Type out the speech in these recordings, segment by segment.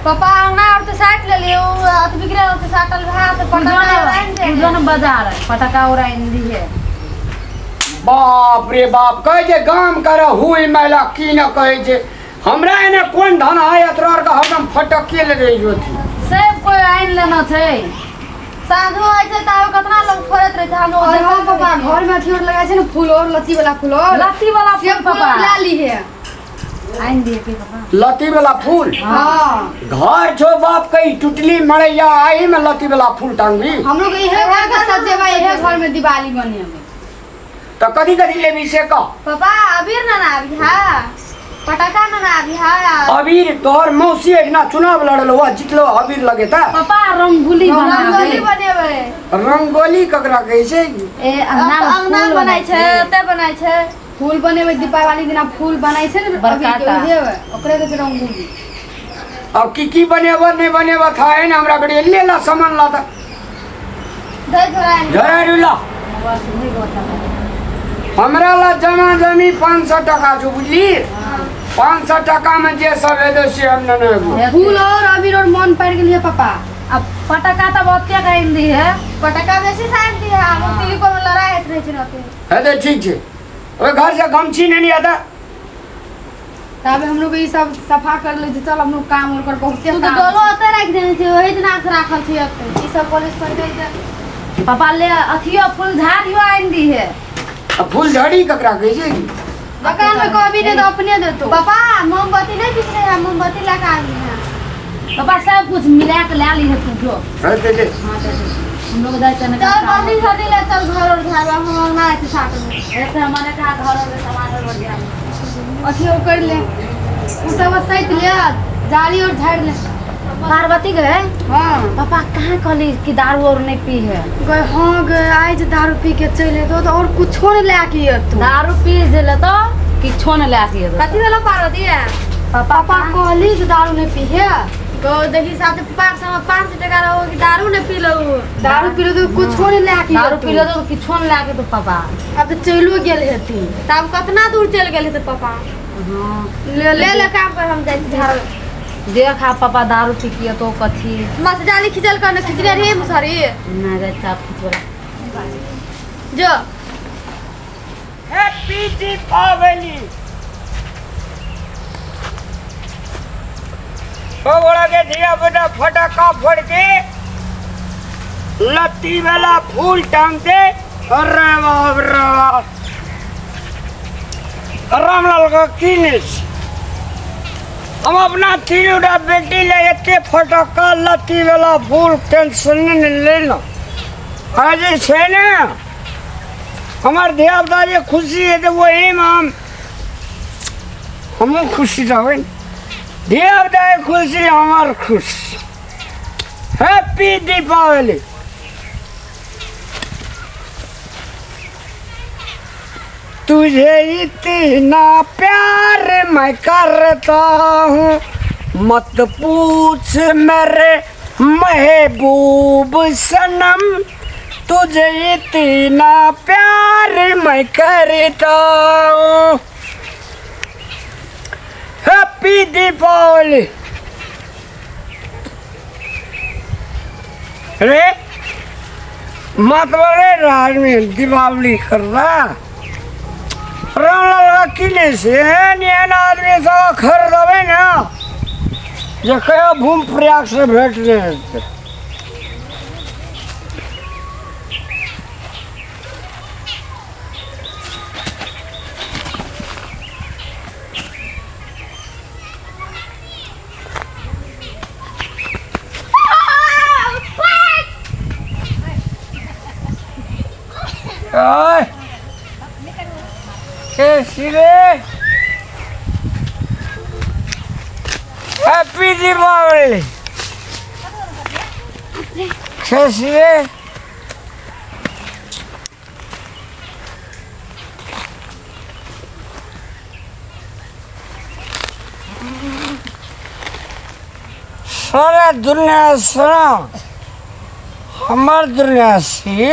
पापा अंगना और तो साट लेलियो अत बिगड़ल तो साटल भा तो पटका उड़ाइन दे। जो न बाजार है पटाखा उड़ाइन दी है। बाप रे बाप, कहै छै गाम कर हुई मैला की न कहै छै। हमरा एने कोन धन आय तोरा आर के हरदम फटके ले रहै होती। सब कोई आइन लेना छै। साँझो होइ छै तऽ आब कतना लोग फोड़ैत रहै छै हम लोग। और हाँ पापा, घर में अथी और लगाइ छै ने फूल और लत्ती वाला फूल और लत्ती वाला से फूल फूल पापा और ला लीहे। आइन दिए के पापा। लत्ती वाला फूल? हाँ। घर छो बाप के ई टुटली मरैया आई में लत्ती वाला फूल टांगबी। हम लोग इहे घर के सजेबा, इहे घर में दिवाली बनेबै। तऽ कथी कथी लेबी से कह। पापा अबीर ना ना अभी हा, पटाखा ना ना अभी हा। अबीर तोहर मौसी एहिना चुनाव लड़लो हुआ जितलो अबीर लगेता। पापा रंगोली रंगोली बनाबे। बनेबै। रंगोली ककरा कहै छै? ए अंगना में अंगना फूल बनाइ छै, ओते बनाइ छै। फूल बनेबै दीपावली दिना फूल बनाइ छै ने बड़का अबीर के टा। उहे ओकरे कहै छै रंगोली। अब की की बनेबो नहीं बनेबो था है ना हमरा बड़ी ले ला सामान ला ता। दही थोड़ा आनि। जरा ला। बस नहीं गोता। हमरा ला जमा जमी 500 टका छौ बुझली। 500 टका में जे सब हेतौ से हम नेने एबो। फूल और अबीर और मन पड़ि गेलियै पापा। अब पटाखा तऽ बहुते आनि दी है। पटाखा बेसी साइन दी है, हम तिलको में लड़ाई होइत रहै छै ने ओते। हेतै ठीक छै। ओहि घर से गमछी नेने आता। तब हम लोग ई सब सफा कर ले छै, चल हम लोग काम और कर बहुते तू तऽ काम। डोलो ओते राखि देने छी, ओहि दिना से राखल छी ओते। ई सब कॉलेज पर गेल तऽ पापा ले अथियो फूल झाड़ियो आनि दी है। आ फूल झड़ी ककरा कहै छै? दुकान में कभी नहीं तो अपने देतो। पापा मोमबत्ती नहीं बिकरे है, मोमबत्ती लगा दी है। पापा सब कुछ मिला के ला ली है तू जो। हेतै जे। हाँ दे दे। हम लोग जाए चने चल बंदी सदी ले चल घर और झाड़वा हम अंगना के साथ में। ऐसे हमारे कहा घर और सामान और बढ़िया। अथी और कर ले, उ सब सैत ले, जाली और झाड़ ले। पार्वती गए। हाँ। पापा कहाँ कहली कि दारू और नहीं पी है? गए हाँ गए आज दारू पी के चले तो और कुछो नहीं ला के अतो। दारू पी जेले तो किछो नहीं ला के अतो। कथी भेलो पार्वती है? पापा पापा कहली जे दारू नहीं पी है। गो देखी साथ 500 में 500 टका रहो कि दारू नहीं पी लो। दारू पी लो तो कुछो नहीं ला के दारू अतो। पी लो तो किछो नहीं ला के तो पापा। अब तो चलो गेल हेती। तब कतना दूर चल गेल हेतै पापा? हाँ। ले ले ले काम पर हम जाइ छी झाड़ू। देख आ पापा दारू पी के तो कथी। मस्त जाली खिचल कर खिचले रही मुसरी। ना जाए चाप खिचवला। जो हैप्पी दीपावली। बगोड़ा के धिया पुता फटाका फोड़ के लत्ती वाला फूल टांगते। अरे बाप रे बाप, रामलाल का की नहीं छै? हम अपना तीनू टा बेटी ले एते फटाका लत्ती वाला फूल टेंशन नहीं लेना। आज जे छै ने हमर धिया पुता जे खुशी हेतै ओहीमे हमहूँ खुशी रहबै। धिया पुता के खुशी हमर खुशी। हैप्पी दीपावली। तुझे इतना प्यार मैं करता हूँ, मत पूछ मेरे महबूब सनम, तुझे इतना प्यार मैं करता हूँ। हैप्पी दीपावली। रे मतबरे आदमी दीपावली कर रहा रामलाल की नहीं से एहन एहन आदमी सब खरीदबे ना जे कहियो भूम प्रयाग से भेट नहीं हेतै। ओए, ए सिरे, हैप्पी दीपावली। कैसी सारा दुनिया से हमर दुनिया से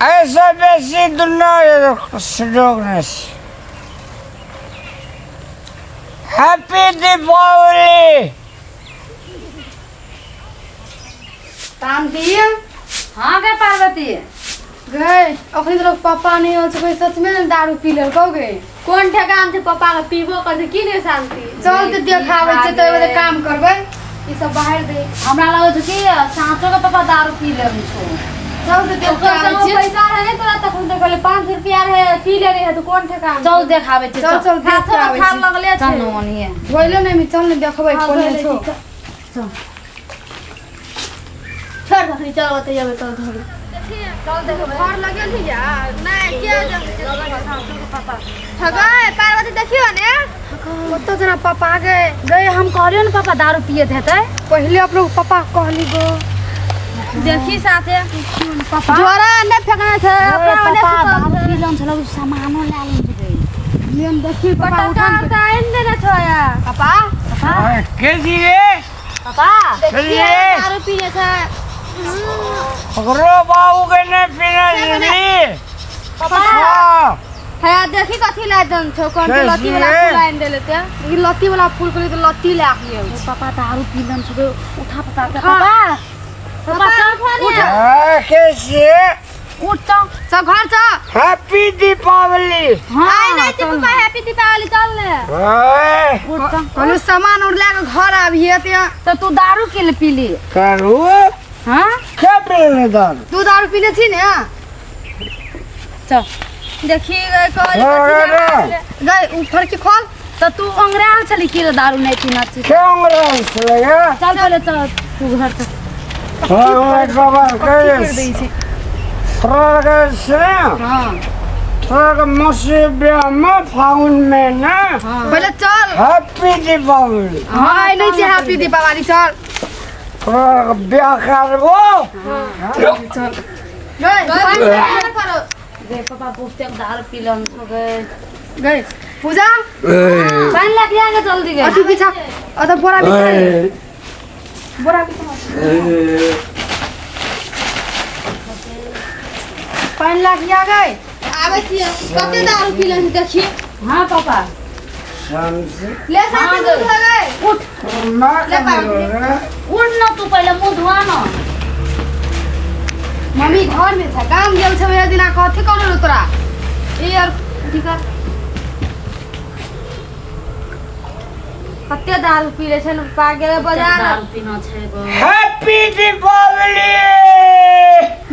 ऐसा बेसी दुनिया सुजोग नहीं। हैप्पी दीपावली। शांति। हाँ गे पार्वती। गए अखनी तोरा पापा नहीं हो छै, सच में ने दारू पी लेलकौ गे। कोन ठेकान छै पापा के पीबो करतै की नहि शांति। चल तऽ देखाबै छै तऽ एगो काम करबै, ई सब बाहर दे। हमरा लगै छै कि साँचो के पापा दारू पी लेने छौ। चल तऽ ओकर देखाबै संग छियै। पैसा रहै ने तोरा तखन देखले 5 रुपया रहे पी ले रहे तऽ कोन ठेकान। चल देखाबै छै। चल चल देख हाथो के में आबै थार छी। लगले चल छै। न ओनिये। धोइले नहि चल ने देखबै हाँ, कोन धोइले छौ। छी, चल। छोड़ तखनी चल ओतै जेबै तब धोबै। चल देखबै। घर लगेल ही या नहि के ठगाय पार्वती देखियो ने ओतऽ जेना पापा गए। गए हम कहलियो ने पापा दारू पियत हेतै। पहिले अपनो पापा कहली गो। देखी साथे पापा झोरा नहि फेकना छै अपना ओने पापा दारू पी लेने छलौ, सामानो लए लेने छलै। लियन देखी पापा पटाखा उठान तऽ आनि देने छौ या। पापा के जी रे? पापा चलिए। दारू पीने छै। ओकरो बाबू के नहीं पीना जी। पापा हाँ। है देखी कथी लाए देन छौ, कोन से लत्ती वाला से। फूल आनि देले ते। ई लत्ती वाला फूल कहली तऽ लत्ती लए के आयल छै। पापा दारू पी लेने छलै। उठा पापा के। पापा पापा उठा ने। हाँ, के से उठ चल। सब घर चल। हैप्पी दीपावली। हाँ आइ नहि छै पापा हैप्पी दीपावली चल ने। हाँ, उठ चल। कहलू सामान उर लए के घर आबिहे ते। तऽ तू दारू के ले पीली? करू हाँ क्या पीने दारू? तू दारू पीने छी ने? चल देखी गए कहली हाँ, कथी हाँ, लाए देले। गए उ फड़की खोल। तऽ तू अंगराल छली की रे दारू नहीं पीना छी? क्या अंग्रेज चलेगा? चल पहिले चल तू घर चल। हाँ, बाबा कर के दै छै। थोड़ा के से हाँ थोड़ा के मौसी ब्याह में फागुन में ना। हाँ पहिले चल। हैप्पी दीपावली। हाँ आइ नहि छै हैप्पी दीपावली चल। थोड़ा के ब्याह करबो। चल गए। गए करो। गे पापा बहुते दारू पी लेने छौ गे। गए पूजा पानि लए के आ गे जल्दी गे। अथी बिछा अथी बोरा बिछा बोरा बिछा पानि लए के आ गए। आबै छियै कते दारू पी लेने देखी। हाँ पापा ले साथी उठ गए। उठ उठ न तू पहिले मुँह धोआ न। मम्मी घर में छै काम गेल छै भैया दिना कथी करल तोरा? ई यार ठीक है कते दारू पी ले छै ने पा गेलै बाजार। दारू पीना छै गो। हैप्पी दीपावली।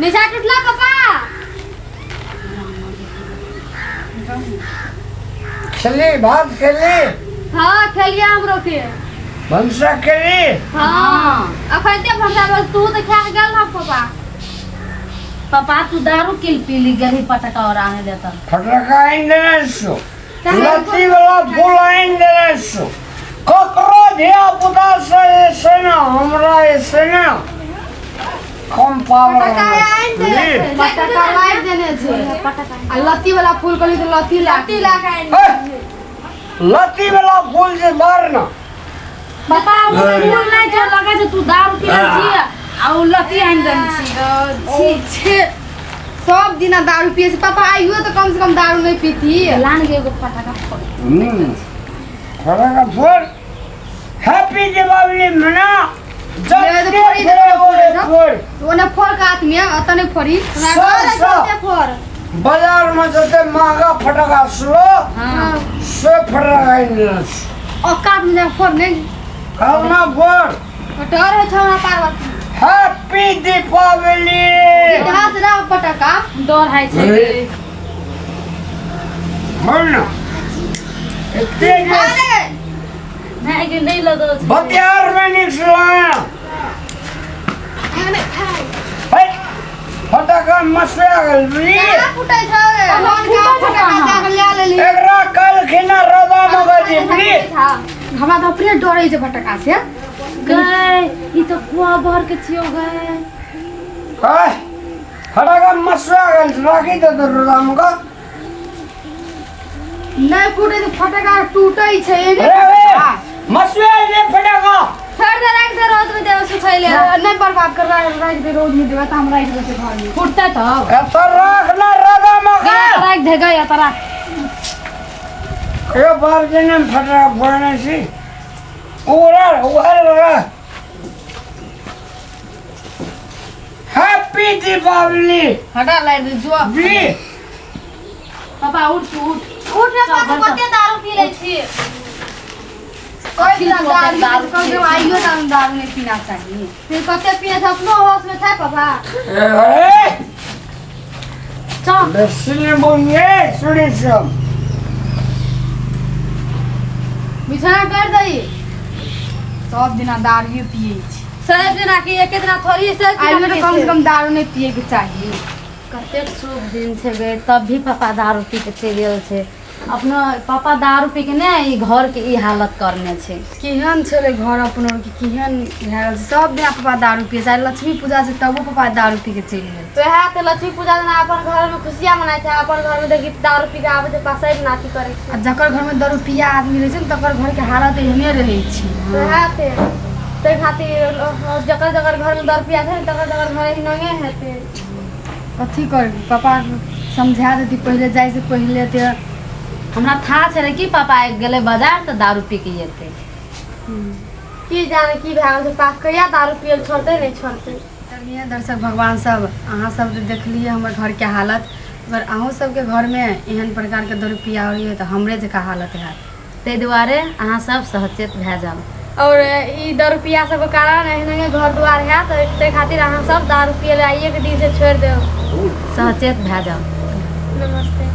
निशा टूटला पापा। खेली भात खेली? हाँ खेलिया हमरो के। भनसा खेली? हाँ अखन ते भनसा बस तू तऽ खा के गेल रह पापा। पापा तू दारू के पीली गेली पटका और आने देता। फटका आनि देने छौ, लत्ती वाला फूल आनि देने छौ। ककरो धिया पुता से जे छै ने हमरा जे छै ने कम पावर। आनि देने छै। पटाखा लाइट देने छै आ लत्ती वाला फूल कहली तऽ लत्ती लए लत्ती ला के आनि देने। लत्ती वाला फूल जे बार न पापा ओ फूल नहि छै लगै छै तू दारू पीने छी आ ओ लत्ती आनि देने छी। छी छे सब दिना दारू पिए छै पापा। आइयो तऽ कम से कम दारू नहि पीती। लान गे एगो पटाखा फोड़। फटका फूल हैप्पी दीपावली मना। ले तऽ फोड़ी दे, फोड़ी दे। ओने फोड़ के हाथ में अतऽ नहि फोड़ी। सब फोड़ बाजार में जते महंगा फटका छलो हाँ से फटका आनि देने छौ। औकात में जा फोड़ नहि। खाना फोड़। डर होइ छौ हमरा पार्वती। हैप्पी दीपावली। सीधा से राख पटाखा। डर होइ छै गे। बोल ना एते जे अरे नहि गे नहि लगल छै। बतियार में निकला फटका मसला गेल बुझली? कहाँ फूटै छौ गे? कौन का पटाखा जाके लए लेली। एकरा कल खिना रौदा में गजी बुझली? हमरा तऽ अपने डर होइ छै पटाखा से। गए ई तऽ कुआ भर के छियौ गए। हाय, फटका मसला गेल राखी दे तो रौदा में का। नहि फूटै छै फटका टूटै छै एने रे रे फटका। मसला ने फटका। छोड़ दे राखि दे रौद में देबै सुखै ले। नहि बर्बाद कर राखि दे रौद में देबै तऽ हम राखि दै छियै घर में। फुटतै तब। एतऽ राख ना रौदा में गए का। राखि दे गए एतऽ राख। यो बाप जी ने फटका फोड़ने छी उड़ा उड़ा। हैप्पी दीपावली। हटा लाइट दे जो। बी पापा उठ तू उठ। उठ रे पापा, चल, कते दारू पी लै छी। कोई भी दारू दारू कम से कम आइयो दारू दारू नहीं पीना चाहिए। फिर कते पिए छै, अपनो होश में छै पापा? ए, चल। बेसी नहि बोलिए सुनी सब। बिछाना कर दही। सब दिना दारू पिए छी। सब दिना की एके दिना थोड़ी सब आइयो दिना तो कम से कम दारू नहीं पिए के चाहिए। कतेक शुभ दिन छै गे, तब भी पापा दारू पी के चलि गेल छै। अपनो पापा दारू पी के ने ई घर के ई हालत करने छै। केहन छलै घर अपनो के, केहन भए गेल छै। सब दिना पापा दारू पिए छै। आइ लक्ष्मी पूजा छै तबो पापा दारू पी के चलि गेल। वएह तऽ लक्ष्मी पूजा दिना अपन घर में खुशियाँ मनाइ छै, अपन घर में देखी दारू पी के आबै छै, पसैर नाची करै छै। आ जकर घर में दारू पिया आदमी रहै छै ने तकर घर के हालत एहने रहै छै। वएह तऽ ताहि खातिर जकर जकर घर में दारू पिया छै ने तकर तकर घर एहने हेतै। कथी करबी, पापा समझा देती पहिले जाइ से पहिले तऽ। हमरा था छलै कि पापा आबि गेलै बाजार तऽ दारू पी के एतै। की जाने की भए गेल छै पापा, कहिया दारू पियल छोड़तै नहि छोड़तै। आदरणीय दर्शक भगवान सब, अहाँ सब तऽ देखलियै हमर घरके हालत। अगर अहूँ सबके घरमे एहन प्रकारके दारू पिया होइए तऽ हमरे जकाँ हालत हैत। ताहि दुआरे अहाँ सब सचेत भए जाउ। और ई दारू पिया सबके कारण एहने घर दुआर हैत, ताहि खातिर अहाँ सब दारू पियै लए आइए के दिन से छोड़ि देब। सचेत भए जाउ। नमस्ते।